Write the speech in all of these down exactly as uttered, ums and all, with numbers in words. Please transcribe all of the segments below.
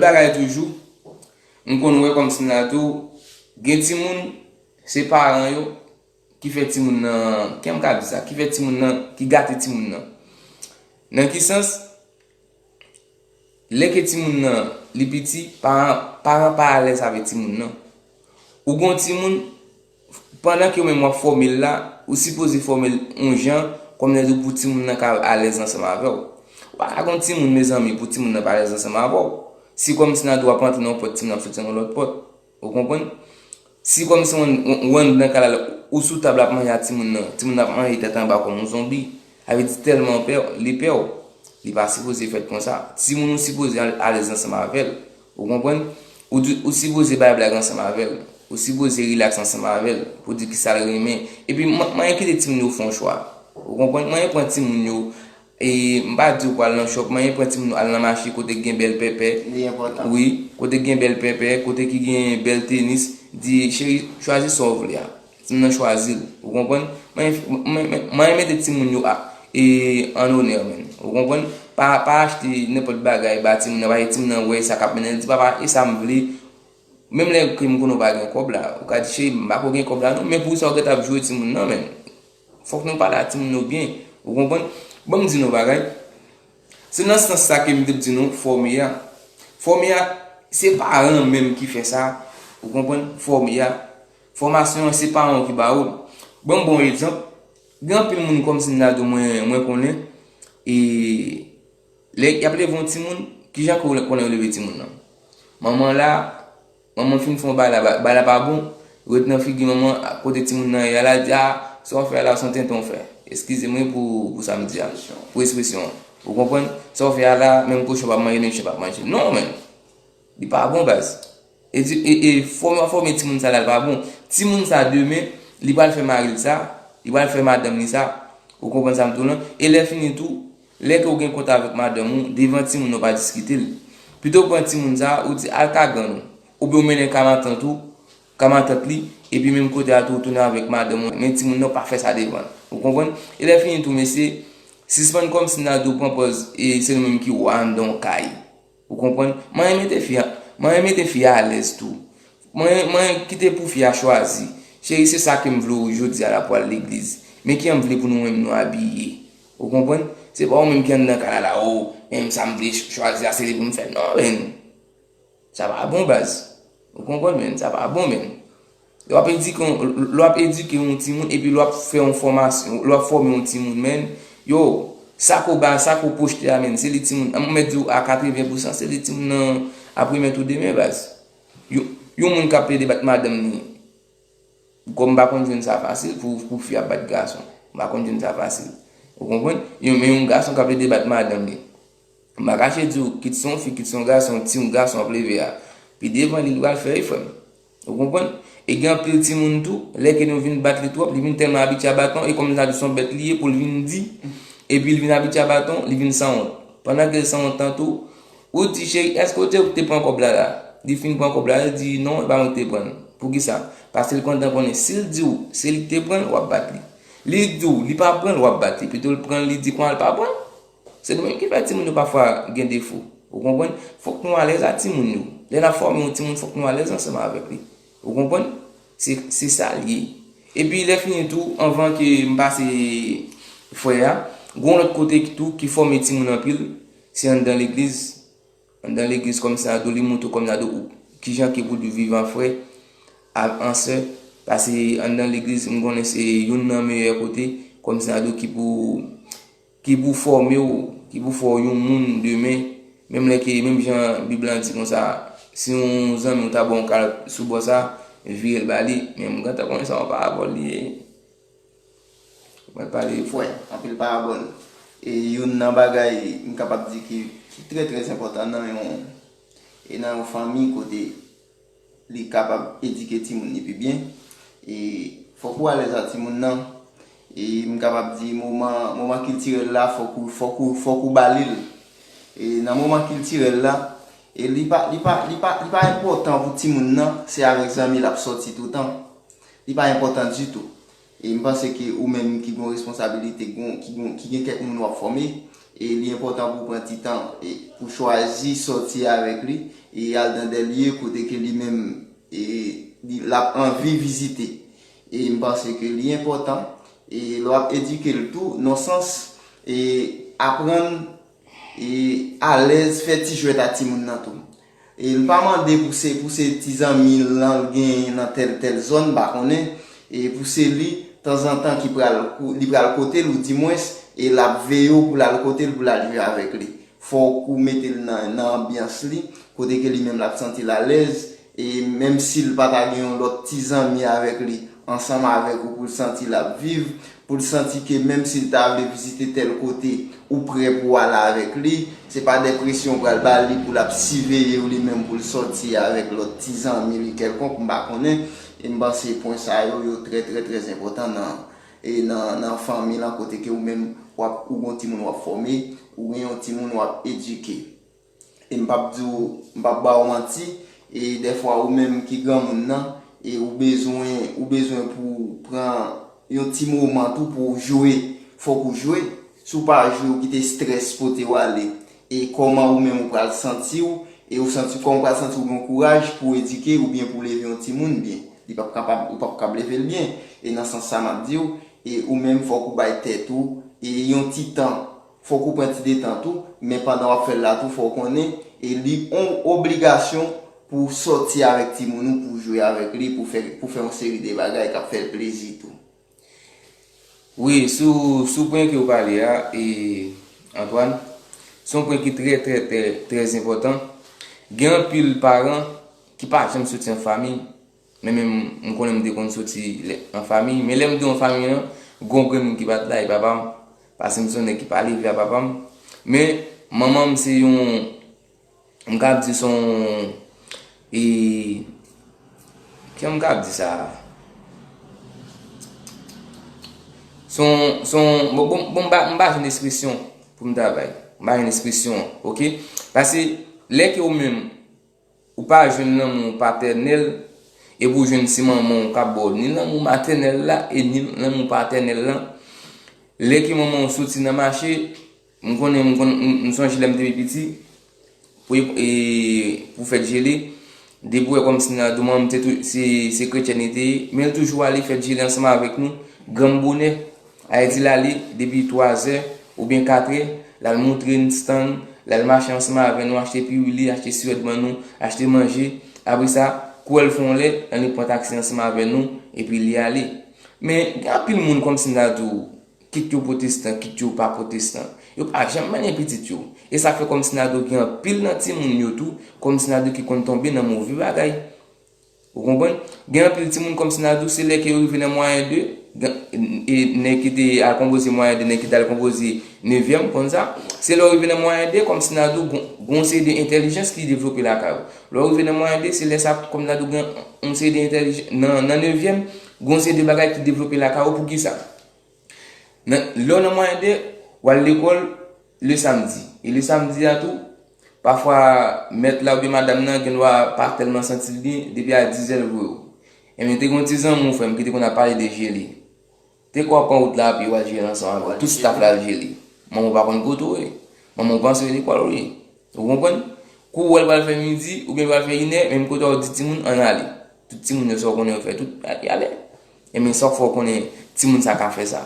Bagay toujou, m konn wè kòmsi m la tou, gen timoun, se paran yo ki fè timoun nan, kè m ka di sa, ki fè timoun nan, ki gate timoun nan. Nan ki sans? Lè ke timoun nan, li piti, paran, paran pa alèz avèk timoun nan. Ou gon timoun, pandan ke ou menm w ap fòme l la, ou sipoze fòme l yon jan, kòmsi pou timoun nan ka alèz ansanm avè w. Ou pa ka gon timoun, mezanmi, pou timoun nan pa alèz ansanm avè w. Si kòmsi nan dwa w ap antre nan yon pòt, timoun ap soti nan yon lòt pòt. Ou konprann? Si kòmsi w, w, w nan kay la, ou sou tab la ap manje a timoun nan, timoun nan ap manje tèt anba kòm yon zonbi. Sa vle di tèlman pè, li pè w. Li pa sipoze fèt konsa. Timoun ou sipoze al-, alèz ansanm avè l. Ou konprann? Ou, di- ou sipoze bay blag ansanm avè l. Ou sipoze rilaks ansanm avè l. Pou di kisa l renmen. Epi, man- manyen kite timoun yo fè yon chwa. Ou konprann? Manyen pran timoun yo. E, m pa di w pou al nan shop, manyen pran timoun yo al nan mache kote k gen bèl pèpè. Li enpòtan. Wi, kote k gen bèl pèpè, kote ki gen bèl tenis. Di, cheri, chwazi sa w vle a. Timoun nan chwazi l. Ou konprann? Manyen, manyen, manyen mete timoun yo a, e, an onè, menn. Ou konprann? Pa, pa achte nenpòt bagay ba timoun nan, paske timoun nan wè sa k ap mennen l, di, "Papa, e sa m vle." Menm lè ke m konnen w pa gen kòb la, ou ka di, "Cheri, m pa ko gen kòb la non," men pou sa w gentan ap joure timoun nan, menn. Fòk nou pale a timoun yo byen. Ou konprann? Ban m di nou yon bagay. Se nan sans sa ke m te di nou, fòme a. Fòme a, se paran menm ki fè sa. Ou konprann? Fòme a. Fòmasyon an, se paran w ki ba ou l. Ban m ba w yon egzanp. Gen anpil moun kòmsi m ta di w mwen, mwen konnen. E lè y ap leve yon timoun, kijan ke w konnen yo leve timoun nan? Manman la, manman fin fè yon bagay la, ba- bagay la pa bon, ret nan figi manman, a- kote timoun nan ye a la, di, "A, sa w fè a la, se yon tenten w fè." Eskize mwen pou, pou sa m di a, pou ekspresyon an. Ou konprann? "Sa w fè a la, menm kochon p ap manje, menm chen p ap manje." Non, menn. Li pa bon, baz. Edi- e, e, fòme w ap fòme timoun sa la, li pa bon. Timoun sa, demen, li pral fè mari l sa, li pral fè madanm li sa. Ou konprann sa m di w lan? E lè fini tou, lè ke w gen kont avèk madanm ou, devan timoun nan, w pa diskite l. Pito w pran timoun sa, ou di, "Al ka grann ou." Oubyen w mennen ka matant ou, ka matant li, epi menm kote a tou, ou tounen avèk madanm ou. Men timoun nan, w pa fè sa devan l. Ou konprann? E lè fini tou, mesye, sispann kòmsi n a di w pran pòz, e se nou menm ki wa anndan yon kay. Ou konprann? Manyen mete fi a, manyen mete fi a alèz tou. Manyen, manyen kite pou fi a chwazi. "Cheri, se sa ke m vle w jodi a la pou al legliz. Men kijan m vle pou nou menm nou abiye." Ou konprann? Se pa ou menm ki anndan kay la la, "O, menm sa m vle ch- chwazi a, se li pou m fè." Non, menn. Sa pa bon, baz. Ou konprann, menn? Sa pa bon, menn. Lè w ap edike, lè w ap edike yon timoun, epi lè w ap fè yon fòmasyon, lè w ap fòme yon timoun, menn, yo, sa ke w ba, sa ke w pwojte a, menn, se li timoun, m mèt di w a katreven pousan, se li timoun nan ap remèt ou demen, baz. Yon, yon moun k ap plede bat madanm li, kòm m pa konn jwenn sa fasil, pou, pou fi ap bat gason. M pa konn jwenn sa fasil. Ou konprann? Yon, men yon gason k ap plede bat madanm li. M pa kache di w, kit se yon fi, kit se yon gason, timoun gason ap leve a, pi devan li, li pral fè, wi, frè m. Ou konprann? E gen anpil timoun tou, lè ke nou vin bat li twòp, li vin tèlman abitye a baton, e kòm sa di se yon bèt li ye pou l vin di, epi l vin abitye a baton, li vin sanwont. Pandan ke l sanwont lan tou, ou di, "Cheri, èske w te, te pran kòb la la?" Li fin pran kòb la, li di, "Non, e pa mwen ki te pran l." Poukisa? Paske l kontan konnen, si l di w se li ki te pran l, w ap bat li. Li di w li pa pran l, w ap bat li. Pito l pran l, li di konsa l pa pran l. Se nou menm ki fè timoun yo pafwa gen defo. Ou konprann? Fòk nou alèz a timoun yo. Lè n ap fòme yon timoun, fòk nou alèz ansanm avèk li. Ou konprann? Se, se sa l ye. Epi lè fini tou, anvan ke m pase frè a, gon lòt kote ki tou ki fòme timoun anpil, se anndan legliz. Anndan legliz kòmsi a tou li montre w kòmsi a tou kijan ke pou viv an frè, a- an sè. Paske anndan legliz, m konnen se youn nan meyè kote, kòmsi a tou ki pou ki pou fòme w, ki pou fè w yon moun demen, menm lè ke, menm jan Bib lan di konsa, si yon zanmi w ta ba w yon kal sou bò sa, vire l ba li, men m gentan konnen sa yon parabòl li ye. Mwen pale frè, anpil parabòl. E youn nan bagay m kapab di ki, ki trè, trè enpòtan nan yon, e nan yon fanmi kote li kapab edike timoun li pi byen. E fòk ou alèz a timoun nan. E m kapab di moman, moman kiltirèl la, fòk ou, fòk ou, fòk ou ba li l. E nan moman kiltirèl la, e li pa, li pa, li pa, li pa enpòtan pou timoun nan, se avèk zanmi l ap sòti toutan. Li pa enpòtan ditou. E m panse ke ou menm ki gen responsabilite, ki gen, ki gen kèk moun w ap fòme, E li enpòtan pou w pran ti tan e pou chwazi sòti avèk li e al nan de lye kote ke li menm e li l ap anvi vizite. E m panse ke li enpòtan e lè w ap edike l tou nan sans e aprann e alèz fè ti jwèt a timoun nan tou. E l pa mande pou se pou se ti zanmi l lan l genyen nan tèl tèl zòn, m pa konnen, e pou se li tanzantan ki pral li pral kote l ou dimwens e l ap veye w pou l al kote l pou l al jwe avèk li. Fòk ou mete l nan nan anbyans li kote ke li menm l ap santi l alèz e menm si l pa ta gen yon lòt ti zanmi avèk li ansanm avèk ou pou l santi l ap viv, pou l santi ke menm si l ta vle vizite tèl kote ou prè pou w al avèk li. Se pa de presyon w pral ba li pou l ap siveye w li menm pou l sòti avèk lòt ti zanmi li kèlkonk, m pa konnen. E m panse pwen sa yo yo trè trè trè enpòtan nan e nan nan fanmi lan kote ke ou menm w ap ou gon timoun w ap fòme, ou gen yon timoun w ap edike. E m p ap di w m p ap ba w manti, e dèfwa ou menm ki granmoun nan e ou bezwen ou bezwen pou w pran yon ti moman tou pou w jwe. Fòk ou jwe. Si w pa jwe ou kite strès pote w ale, e kòman ou menm ou pral santi w e ou santi kòman ou pral santi w gen kouraj pou w edike oubyen pou w leve yon timoun byen. Li p ap kapab ou p ap kab leve l byen. E nan sans sa m ap di w e ou menm fòk ou bay tèt ou e yon ti tan. Fòk ou pran ti detan tou, men pandan w ap fè l la tou fò w konnen e li on obligasyon pou w sòti avèk timoun ou pou w jwe avèk li pou fè pou fè yon seri de bagay k ap fè l plezi tou. Wi, sou sou pwen ke w pale a e Antoine, se yon pwen ki trè trè trè trè enpòtan. Gen anpil paran ki pa janm soti an fanmi. Men menm m konnen m te konn soti an fanmi, men lè m di an fanmi an, gon grenn moun ki pa t la e papa m, paske m se yon nèg ki pa leve a papa m. Men manman m se yon, m ka di se yon, e, kòman m ka di sa? Se yon, se yon, bon, bon, bon, m pa, m pa jwenn ekspresyon pou m ta bay. M pa jwenn ekspresyon an, oke? Paske lè ke ou menm, ou pa jwenn lanmou patènèl, epi w jwenn se manman w k ap ba w ni lanmou matènèl la e ni lanmou patènèl lan. Lè ke manman w soti nan mache, m konnen, m konnen, m sonje lè m te pi piti, pou pou fèt jele, depi w wè kòmsi nan dou manman m te tou se se kretyèn li te ye, men l toujou ale fèt jele ansanm avèk nou, granm bonè. Ayiti l ale depi twazè oubyen katrè, l al moutre n stand, l al mache ansanm avè nou, achte piwili, achte siwèt ban nou, achte manje. Apre sa, kou wè l fè yon lè, l annik pran taksi ansanm avè nou, epi li ale. Men gen anpil moun kòmsi m ta di w, kit yo pwotestan, kit yo pa pwotestan, yo pa janm manyen pitit yo. E sa k fè kòmsi m ta di w gen anpil nan timoun yo tou, kòmsi m ta di w ki konn tonbe nan move bagay. Ou konprann? Gen anpil timoun kòmsi n a di w se lè ke yo rive nan mwayen de, e nèg ki te al konpoze mwayen de, nèg ki t al konpoze nevyèm, konn sa, se lè w rive nan mwayen de kòmsi n a di w gon gon seri de entèlijans ki devlope lakay ou. Lè w rive nan mwayen de se lè sa kòm n a di w gen yon seri de entèlijans nan nan nevyèm, gon seri de bagay ki devlope lakay ou. Poukisa? Nan lè w nan mwayen de, w al lekòl le samdi. E le samdi a tou, pafwa mèt la oubyen madanm nan gen dwa pa tèlman santi l byen depi a dizè l voye w. Ebyen te gen yon ti zanmi w frè m ki te konn ap pale de jele. Te kwè w ap pran wout la a pye w al jele ansanm avè l. Tout staff la al jele. Manman w pa konn kote w ye. Manman w panse w lekòl ou ye. Ou konprann? Kou w wè l pral fè midi oubyen l pral fè inè, menm kote a w di timoun ann ale. Tout timoun yo sa w konnen yo fè tout y ale. Ebyen sa w fè w konnen timoun sa ka fè sa.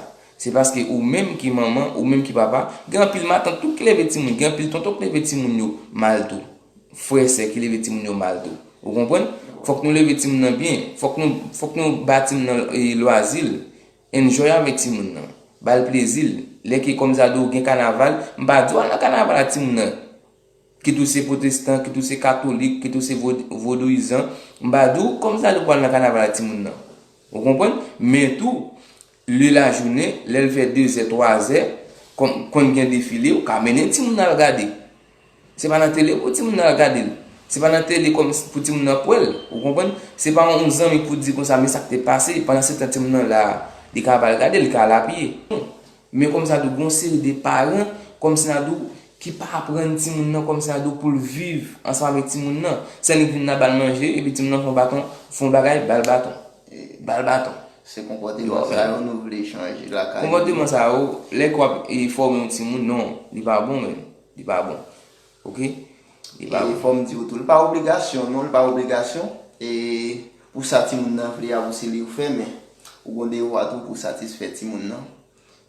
Se paske ou menm ki manman, ou menm ki papa, gen anpil matant tou ki leve timoun, gen anpil tonton ki leve timoun yo mal tou. Frè, sè ki leve timoun yo mal tou. Ou konprann? Fòk nou leve timoun nan byen. Fòk nou fòk nou ba timoun nan lwazi l. Enjoy avèk timoun nan. Ba l plezi l. Lè ke kòmsi a di w gen kanaval, m pa di w al nan kanaval a timoun nan. Kit ou se pwotestan, kit ou se katolik, kit ou se vodouyizan, m pa di w kòmsi a di w pou al nan kanaval a timoun nan. Ou konprann? Men tou, le lajounen, lè l fè dezè, twazè, konn gen defile, ou ka mennen timoun nan al gade. Se pa nan tele pou timoun nan al gade l. Se pa nan tele kòm pou timoun nan ap wè l. Ou konprann? Se pa yon zanmi pou di konsa men sa k te pase. Pandansetan timoun nan la, li ka pa al gade l, li ka al apiye. Men kòmsi a di w gen yon seri de paran kòmsi a di w ki pa aprann timoun nan kòmsi a di w pou l viv ansanm avèk timoun nan. Sèl li k vin la ba l manje epi timoun nan fè yon baton, fè yon bagay, ba l baton. Ba l baton. Se konpòteman sa yo nou vle chanje lakay nou. Konpòteman sa yo, lè k w ap e, fòme yon timoun, non, li pa bon menm. Li pa bon. Oke? Li pa E bon. fò m di w tou, li pa obligasyon, non, li pa obligasyon. E pou sa timoun nan vle a, pou se li ou fè, men ou gon devwa tou pou satisfè timoun nan.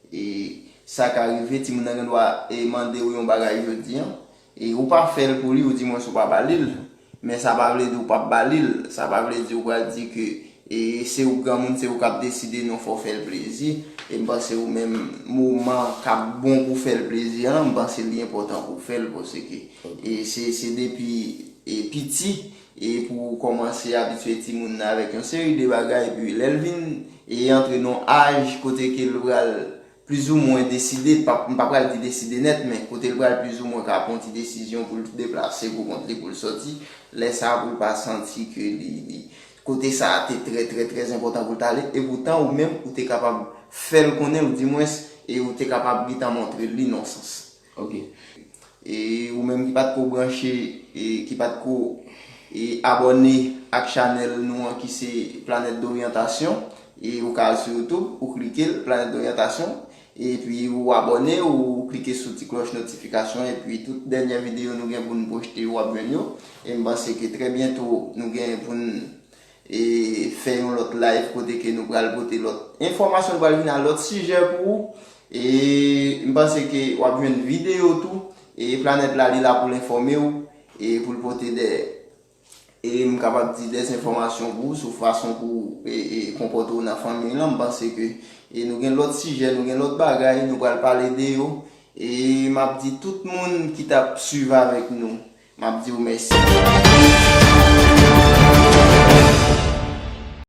E sa ka rive, timoun nan gen dwa e mande w yon bagay jodi an, e ou pa fè l pou li, ou di mwen si w pa ba li l, men sa pa vle di w p ap ba li l, sa pa vle di w pral di ke e se ou k granmoun, se ou k ap deside non fò w fè l plezi. E m panse ou menm moman k ap bon pou fè l plezi an, m panse li enpòtan pou w fè l paske e se se depi e piti e pou w kòmanse abitye timoun nan avèk yon seri de bagay, epi lè l vin e antre nan yon aj kote ke l pral plizoumwen deside, pa- m pa pral di deside nèt, men kote l pral plizoumwen ka pran ti desizyon pou l deplase pou kont li, pou l sòti, lè sa a pou l pa santi ke li, li kote sa a te trè trè trè enpòtan pou l t ale, epoutan ou menm ou te kapab fè l konnen, ou dimwens e ou te kapab gentan montre l li nan sans. Oke. E ou menm ki pa t ko branche, e ki pa t ko e abòne ak chanèl nou an ki se Planèt Doryantasyon, e ou ka al sou YouTube, ou klike l, Planèt Doryantasyon, epi ou abòne, ou klike sou ti klòch notifikasyon, epi tout dènyè videyo nou gen pou n poste yo, w ap jwenn yo. E m panse ke trè byento nou gen pou n e fè yon lòt live kote ke nou pral pote lòt enfòmasyon, nou pral vin a lòt sijè pou ou. E m panse ke w ap jwenn videyo tou. E Planèt la, li la pou l enfòme w e pou l pote de e m kapab di de enfòmasyon pou ou sou fason pou e, e konpòte w nan fanmi lan. M panse ke e nou gen lòt sijè, nou gen lòt bagay, nou pral pale de yo. E m ap di tout moun ki t ap swiv avèk nou, m ap di w mèsi.